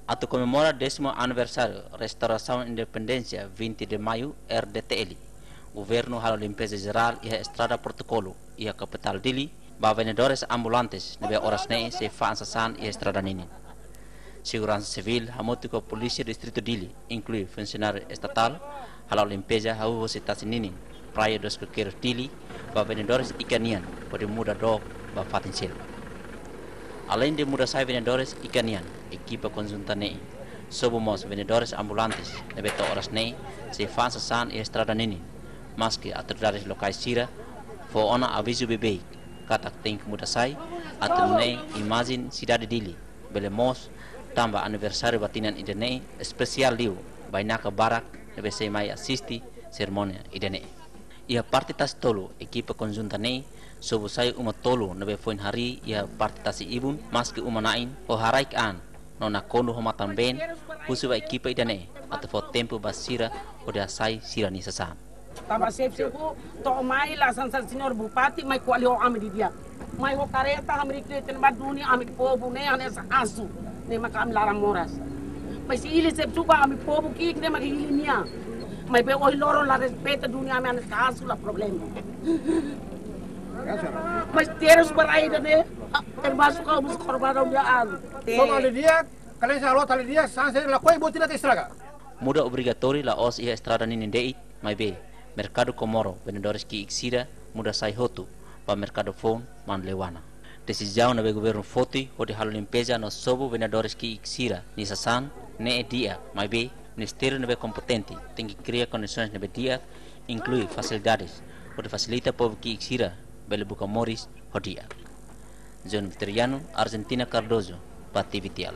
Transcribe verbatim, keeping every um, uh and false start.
Atu komemora décimo aniversáriu Restaurasaun Independénsia vinte de Maio, R D T L, governu halo limpeza jerál iha Estrada Protokolu iha kapitál Dili, ba vendedores ambulantes ne'ebé oras ne'e sei fa'an sasán iha estrada ninin. Seguransa Sivíl hamutuk ho Polísia Distritu Dili, inklui funsionáriu estatál, halo limpeza hahú hosi tasi ninin, Praia dos Coqueiros Dili, ba vendedores ikan nian, hodi muda dook ba fatin seluk. Aleinde muda sai vendedores ikan nian, ekipa konjunta ne'e sobu mós vendedores ambulantes ne'ebé to'o oras ne'e sei fa'an sasán iha estrada ninin, maski autoridades lokais sira fó ona avizu beibeik katak tenke muda sai, atu nune'e imajen sidade Dili bele moos, tanba aniversáriu ba tinan ida-ne'e espesiál liu, bainaka barak ne'ebé sei mai asiste serimónia ida-ne'e. Iha parte tasi tolu, ekipa konjunta ne'e sobu sai uma tolu ne'ebé foin harii iha parte tasi ibun, maski uma na'in ho haraik an no nakonu ho matan-been, husu ba ekipa ida-ne'e atu fó tempu ba sira hodi hasai sira-nia sasán. Tanba xefe suku to'o mai la hanesan señór Bupati mai ko'alia ho ami didi'ak. Mai ho kareta hamriik de'it, tanba duni ami povu ne'e hanesan asu, ne'e maka ami laran moras. Maibé hili xefe suku, ami povu ki'ik ne'e maka hili nia. Maibé ohin loron la respeita duni ami hanesan asu, la problema. Maibé terus berakhir ne'e, ah, termasuk kaum korban dia an. Só ali dia, kalian selalu tali dia, sanse lakohi buat tidak estraga. Muda obrigatóriu la'ós iha estrada ninin de'it, maibé merkadu Komoro, vendedores ki'ik sira muda sai hotu ba merkadu foun Manleuana. Desizaun ne'ebé governu foti hodi halo limpeza no sobu vendedores ki'ik sira-nia sasán ne'e di'ak, maibé ministériu ne'ebé kompetente tenke kria kondisoens ne'ebé di'ak, inklui fasilidades hodi fasilita povu ki'ik sira bele buka moris ho di'ak. John Vitoriano, Argentina Cardoso, ba T V T L.